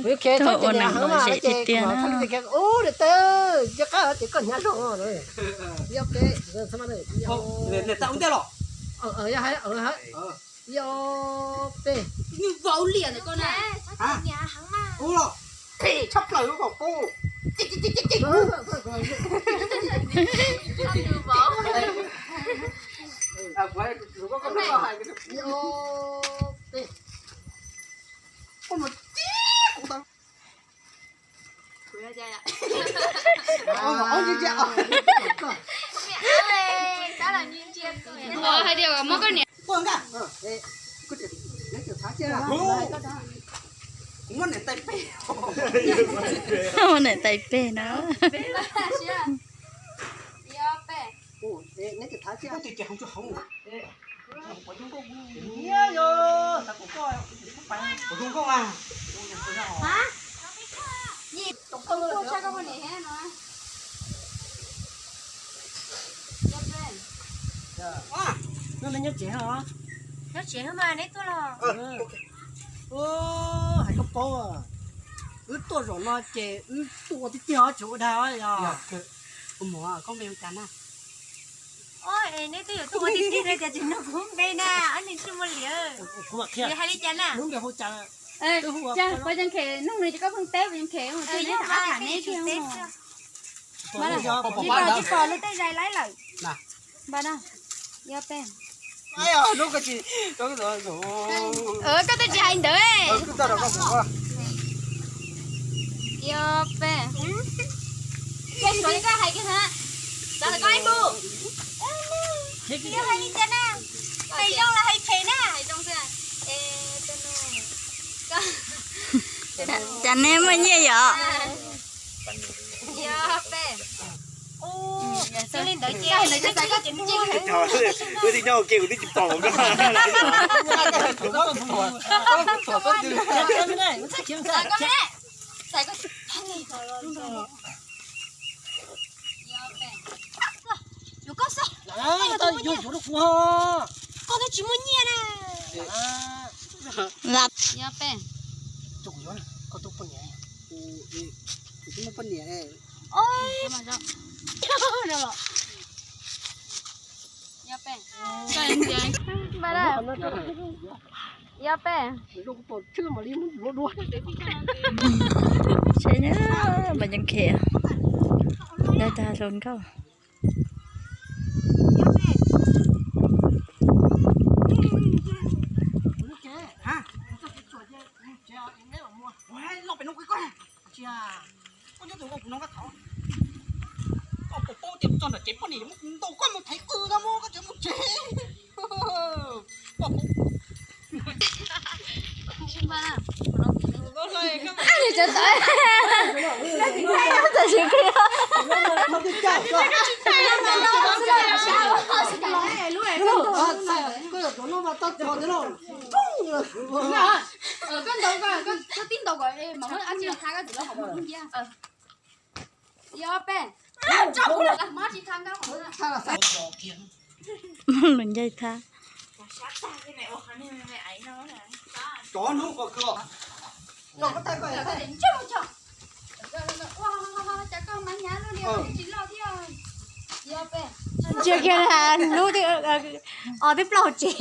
Ua neeg lom zem tiag tiag na. Ub, niam tais, nco qab tias koj hnyav zog. Ib ob peb, ib ob, ib ob peb. Tshaj plaws lub kom pub. Ib ob peb. Hais tias muab koj niam. Muab niam tais peg. Muab niam tais peg na. Nyob tsev os. Nyob tsev mas neb tuaj los. Hais koj paub, wb tuaj zaum no ces wb tuaj ua tiag tiag os, tsis ua dag os. Kuv mus, koj npe hu cas na? Neb twb yuav tuaj ua tiag tiag no ces tsis nug kuv npe na, ob neeg tsis muaj liam. Hais li cas na? Pov Yeej Khes nug nws ces koj pheej teb Pov Yeej Khes, neb tham neb tiag. Tsis pom, tsis pom lub tej zais laib lawm. Npa na, ib ob peb. Koj twb tsis hais ntawd. Ib ob peb. Koj hais kiag na. Txav ntawm koj ib tug. Hais li cas na? Hais zoo los hais phem na? Cas nej muaj nyiaj yom? Ib ob peb. Ua li ntawd ces wb twb nyob ua ke kuv twb tsis pom koj. Yuav koj xwb. Koj twb tsis muaj nyiaj na. Ib ob peb. Ib ob peb. Ib ob peb. Tsev na, Pov Yeej Khes, dai tag hluas nkauj. Koj nyob tus koj kuv no koj thov. Koj puas paub tias txog nram tsev poj niam muab kuv ntaus koj mus thaiv qws no muab koj tsev mus tsev. Koj tib ntaus, koj tib ntaus kom muab dab tsi los tha koj txiv lawv hom muab nciab. Ib ob peb. Muab tsis tha nkauj. Muab lus ncaig tha. Cov hnub qhov kws. Cas koj mas hnyav luaj li tsis loj thiab. Ntsia kiag hnub os twb plaub hauv tsev.